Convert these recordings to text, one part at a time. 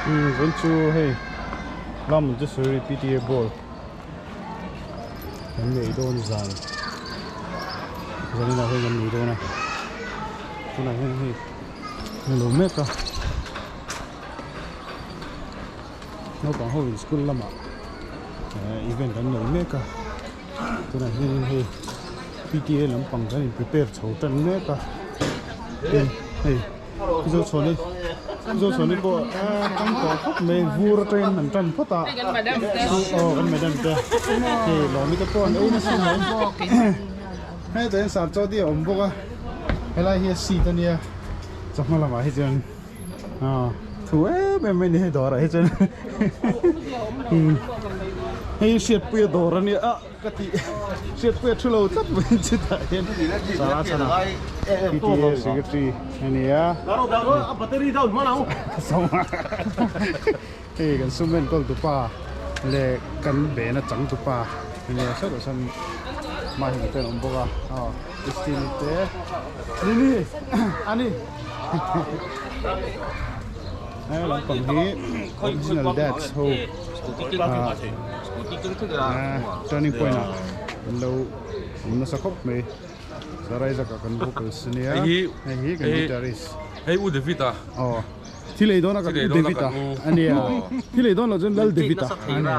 Umm vawiin chu hei Lam Montessori PTA ball kan nei dawn zan zaninah hian kan nei dawn a tunah hian hei an lo mek a naupang ho in school lamah eh event an nei mek a tunah hianin hei P_T_A lampang kan in prepare chho tan mek a tin hei Mizo chhuani Mizo chhuani pawh tang tawh khawp mai vur atangin an tan phawt a aw kan madam te hei lawmi te pawh an ei nasa mai hetah hian sarchawt hi a awm bawk a helai hi a seat ania chawhma lamah hi chuan aw thu em em mai a ni hei dawrah hi chuan hei hriatpuia dawr ania ah. Ka tih hriatpuia thu lo tlat mai chutah hian Sara chhana PTA secretary a ni a hei kan sum enkawl tupa leh kan bena chang tupa a ni a sawtah sawn mahni te an awm bawk a aw Christine te Lily ani he lampang hi original dads ho Turning point ah kan lo awm nasa khawp mai Sarai zaka kan vocals ania hei hi kan guitarist hei u David a aw thil ei dawn a kan u David a ania thil ei dawn lo chuan Lal David a ania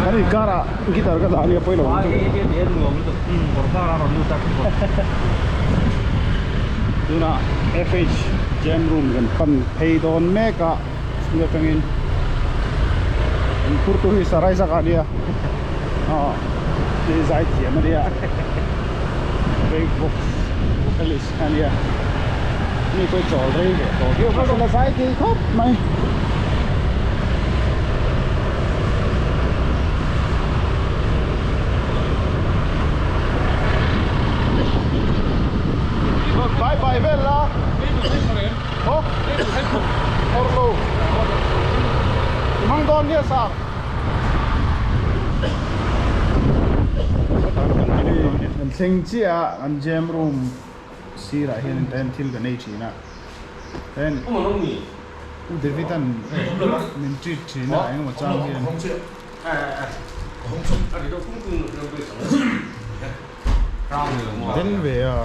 Kan inkarah guitar ka dah a nia pawi lo ang chu. Tunah FH jam room kan pan phei dawn mek a school atangin in phurtu hi Sarai zak ah a nia. Hei zai thiam a nia Ray box vocalist a nia mi pawh hi chawl rei ve tawh viau mai la zai thei khawp mai. Bye bye vel la Orlo mang dawn nia sir. Kan thleng chiah a an jam room sirah hian in thil kan ei thin a heng U David an min treat thin a engemaw chang hian den ve a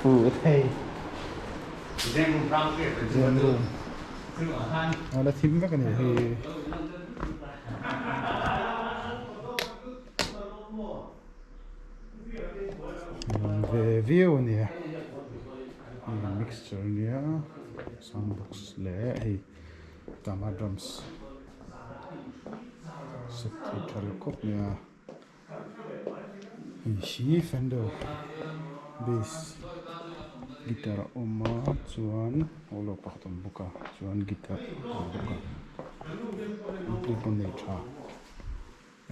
fu thei. Jam room a la thim vek a ni hei ve viau a nia mixture a nia sound box leh hei tama drums set thei tha lo khawp mai a. Hei hi fender bass guitar a awm a chuan holo pakhat a awm bawk a chuan guitar a awm bawk a ampli pawh nei tha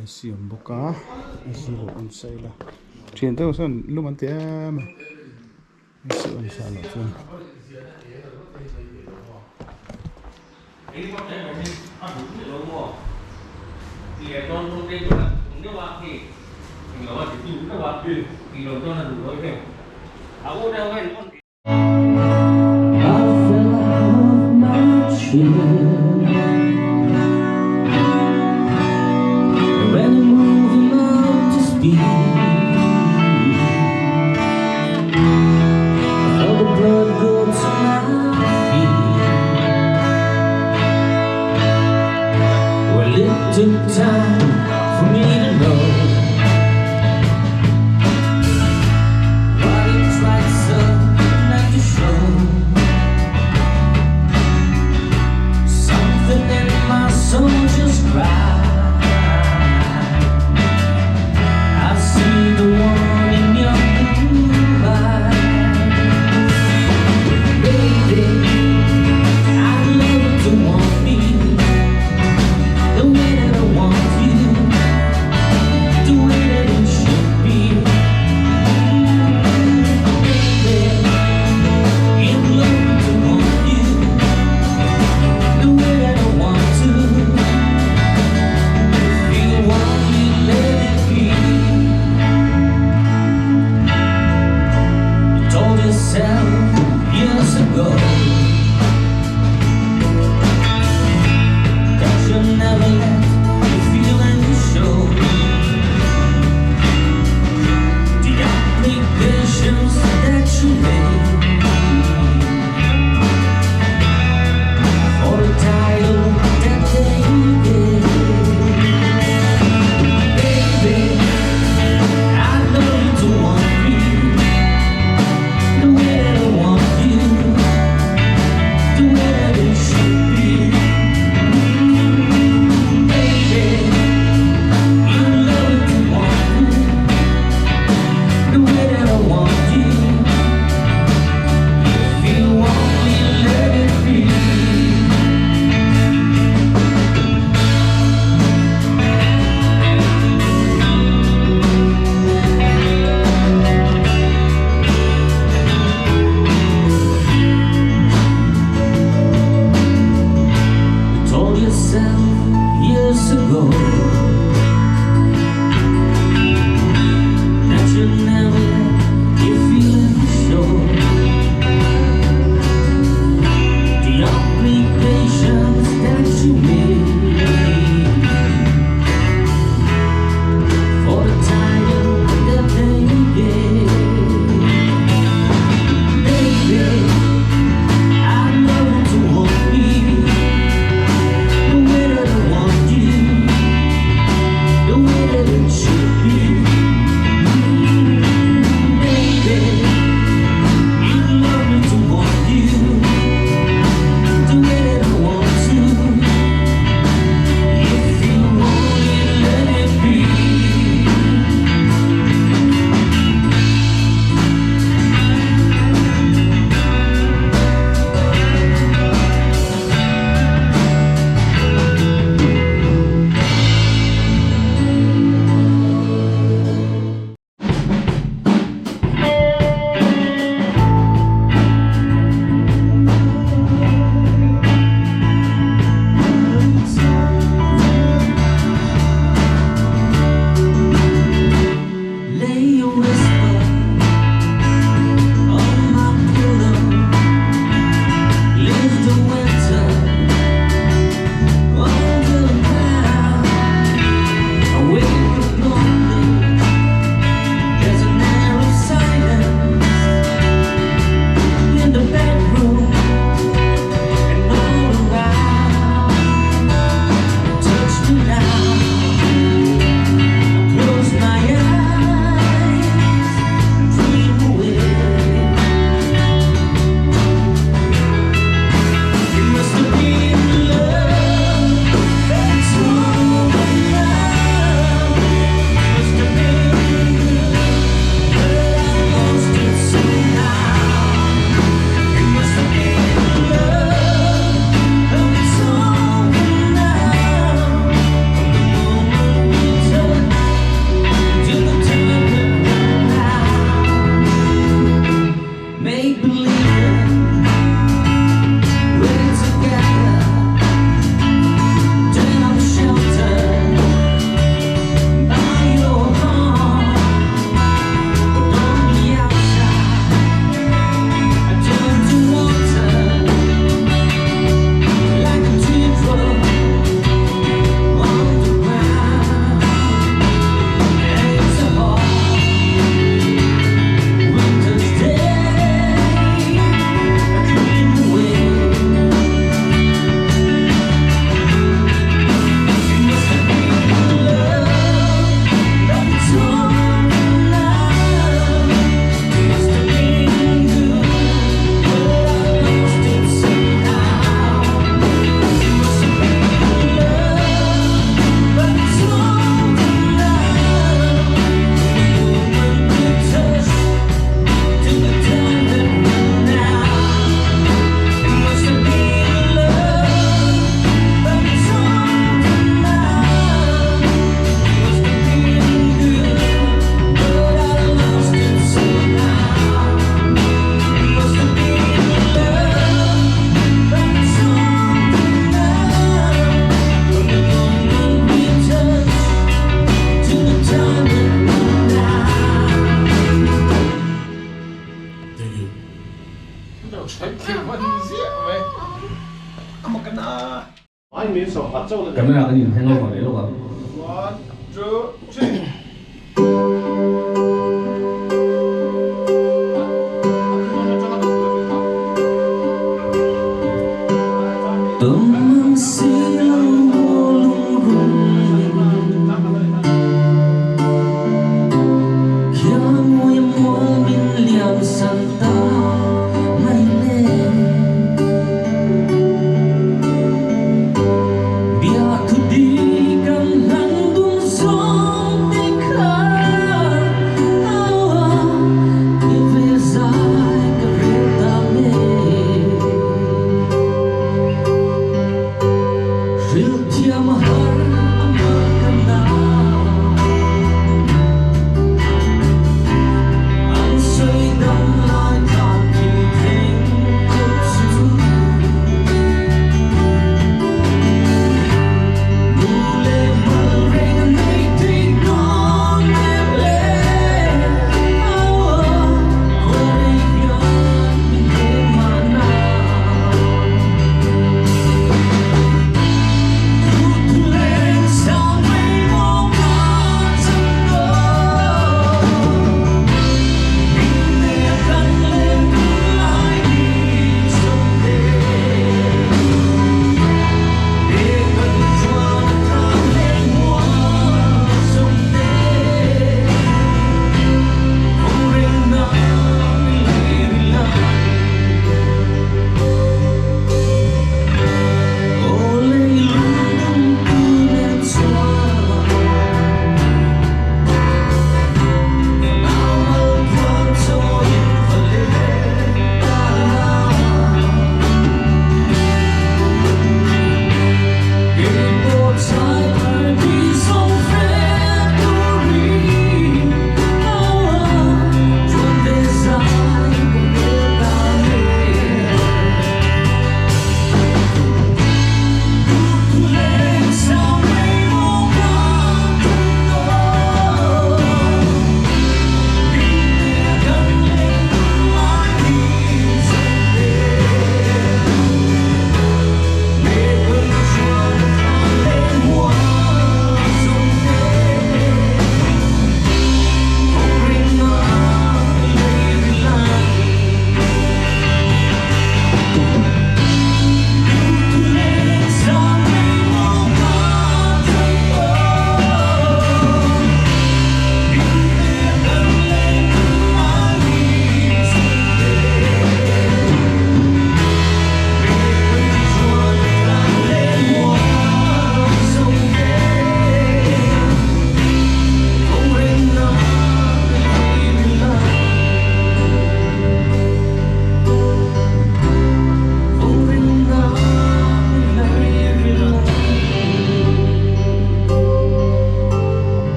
AC a awm bawk a AC lo on sa ila thian te ho sawn lum an ti em a AC on sa loh chuan. I fell out of my chair When I'm moving up to speed I felt the blood go to my feet Well it took time for me to know What it's like son not to show Camera kan in hang over leh lawk ang.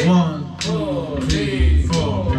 One, two, three, four.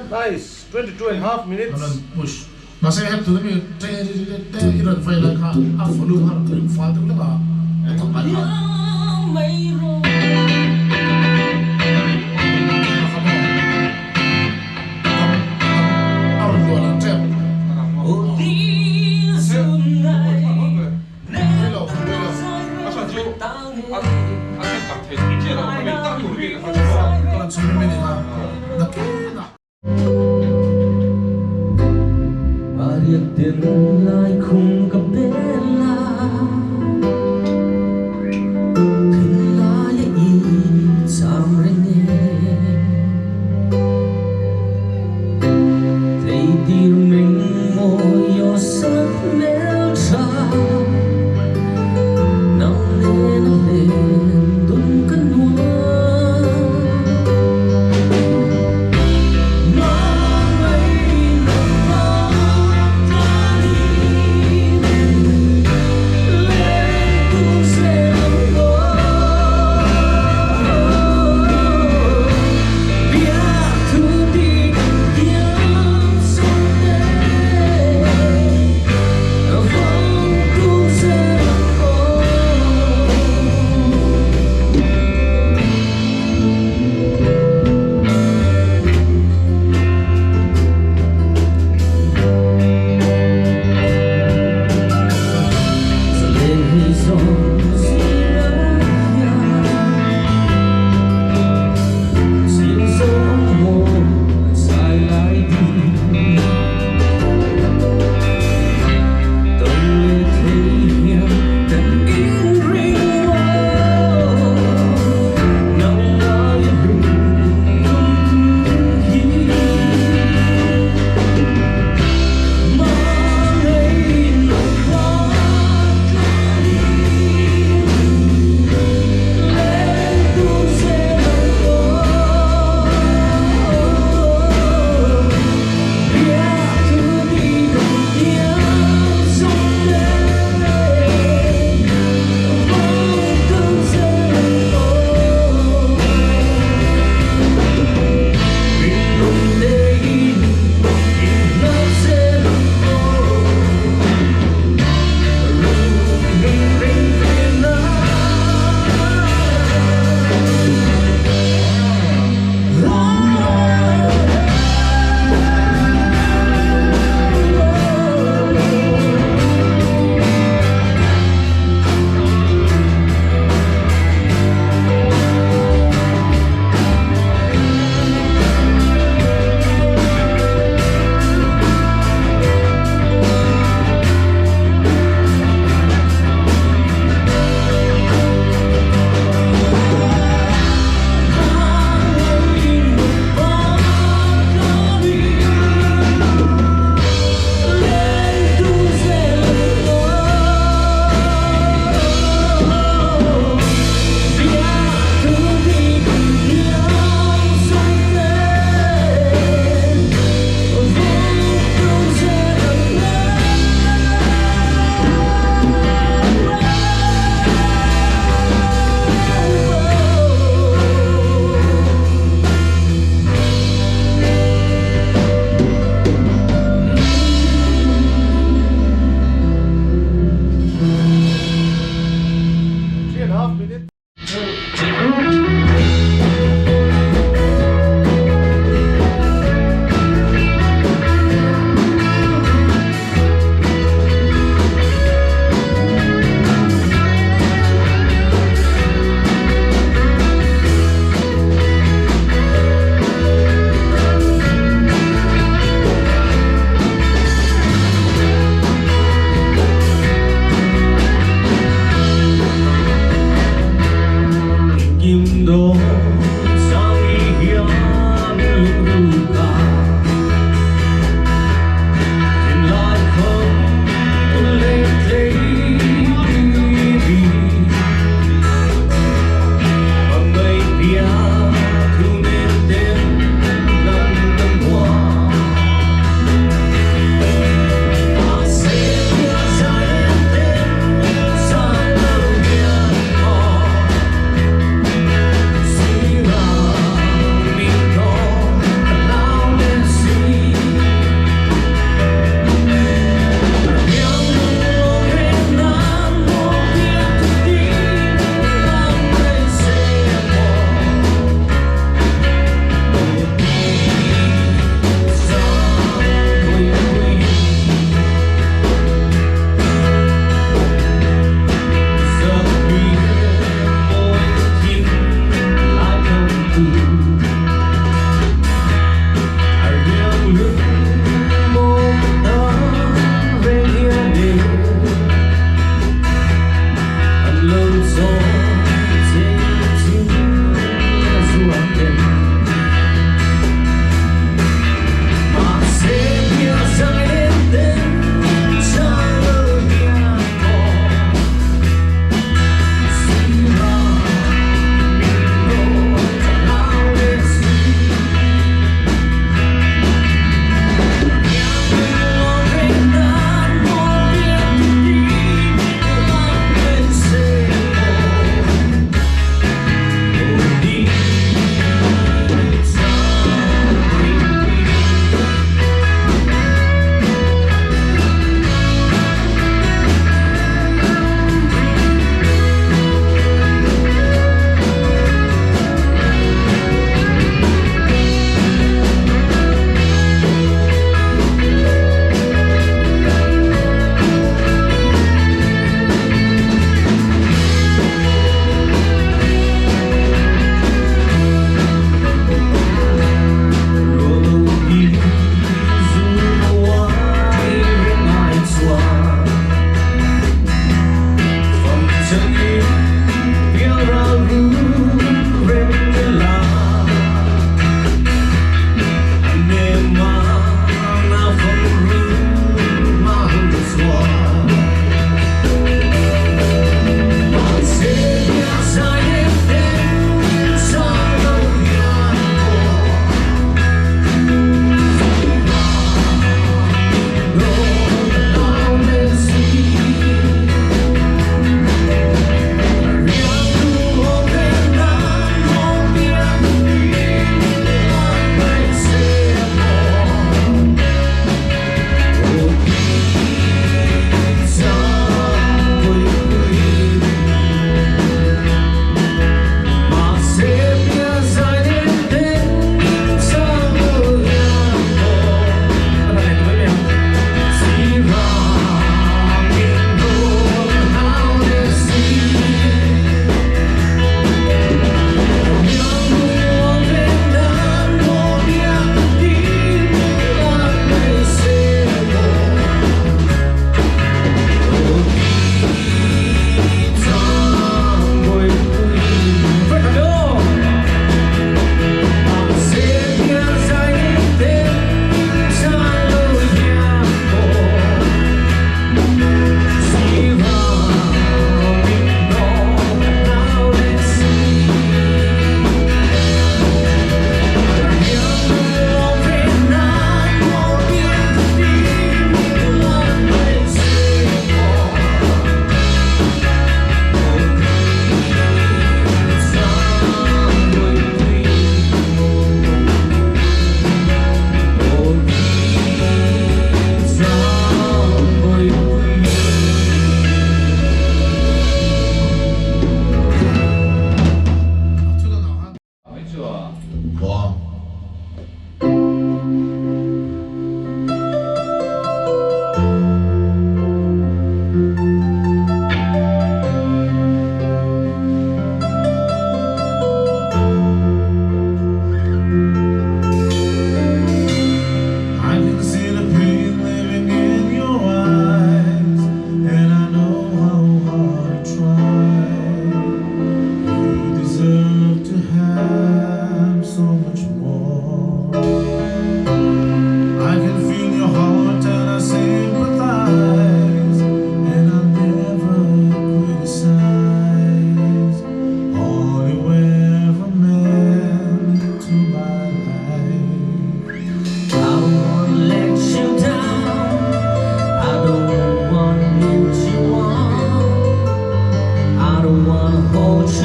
Nice, 22 and half minutes. Push. Mahse hep tuna mi te te i rawn vai lai kha a volume kha rawn ring fal deuh lek a, a thawk alh a. A kha maw? A tam a tam a rawn luah lah tep. Rei lo, rei lo. Ka rawn chhum em em a, nakin ah.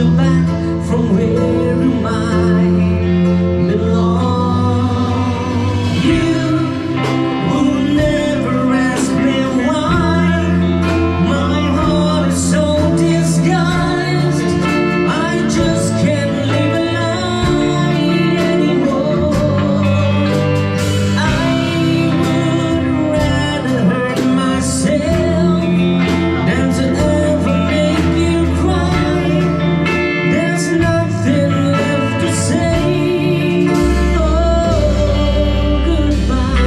you back from where you might belong. You who never ask me why my heart is so disguised. I just can't live a lie anymore. I would rather hurt myself than to ever make you cry. There's nothing left to say. Oh, goodbye.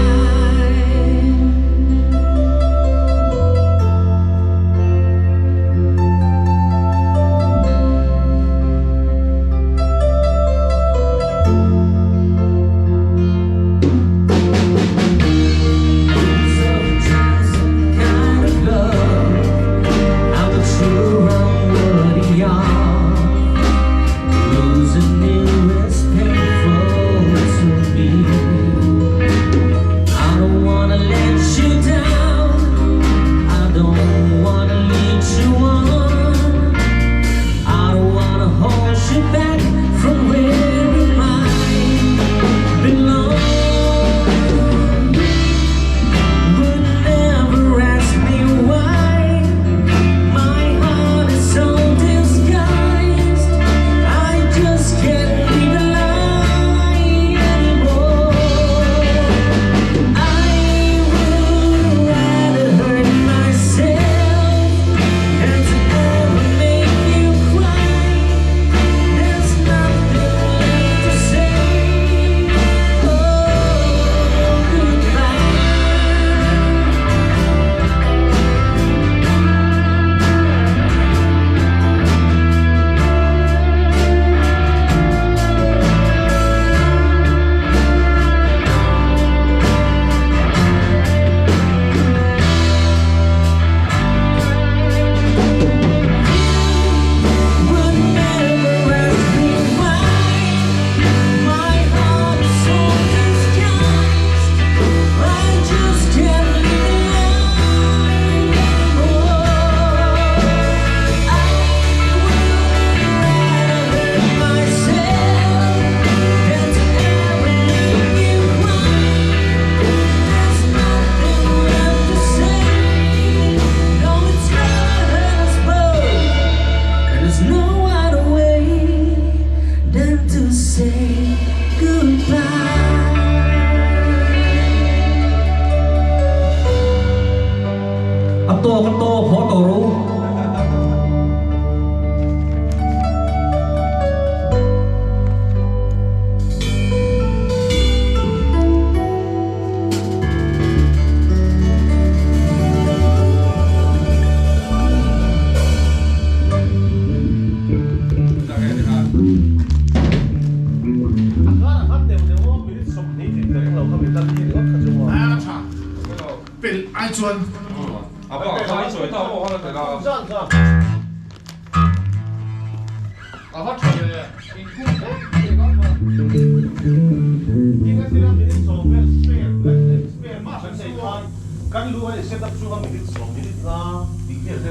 Kind of love, I'm not sure I'm worthy of. Losing you is painful to me. I don't wanna let you down. I don't wanna lead you on. I don't wanna hold you back from where you might belong. Would never ask me why my heart is so disguised. I just can't live a lie anymore. I would rather hurt myself than to ever make you cry. There's nothing left to say. Oh, goodbye. Would never ask me why my heart is so disguised. I just can't live a lie anymore. I would rather hurt myself than to ever make you cry. There's nothing left to say. No, it's gonna hurt us both. And there's no other way than to say goodbye. A tawk a tawk haw tawh ro. A tha pel ai chuan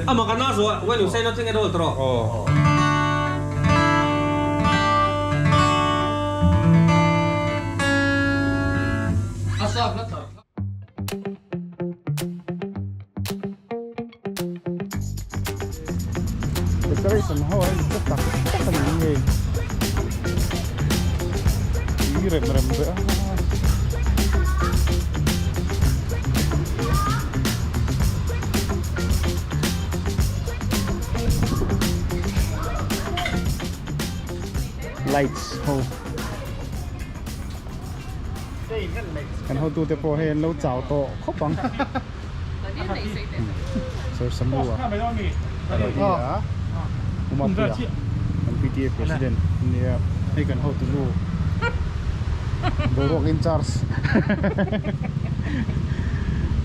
Amah ka na zo when you say nothing at all tawh. Decoration ho a in tak tak a ni ngei tui rem rem ve a. Lights ho kan hotute pawh hei an lo chau tawh khawp ang. Sir Samu a ni a Umapuia kan PTA president a ni a hei kan hotu nu boruak in charge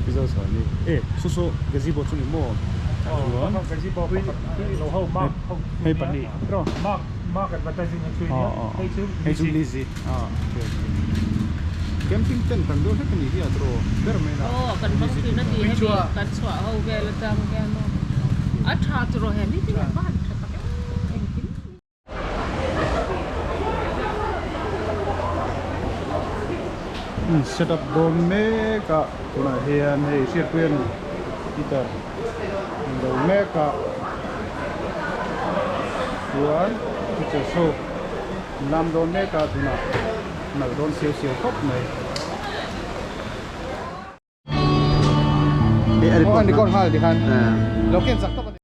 Mizo sawi a ni e chu chu gazebo chu ni maw chuan hei pahnih hei chu Lizzy camping tent ang deuh hlek a nih hi a tawh ber mai la Aw kan hmang thin a ti hemi kan chhuah ho vel atang hian aw a tha chu rawh he meeting ah va han tha tak em engkim. In set up dawn mek a tunah hian hei hriatpuian guitar an do mek a chuan teachers ho an lam dawn mek a tunah nalh dawn siau siau khawp mai. Aw an record nghal tikhan Lo ken chak tawp a ni.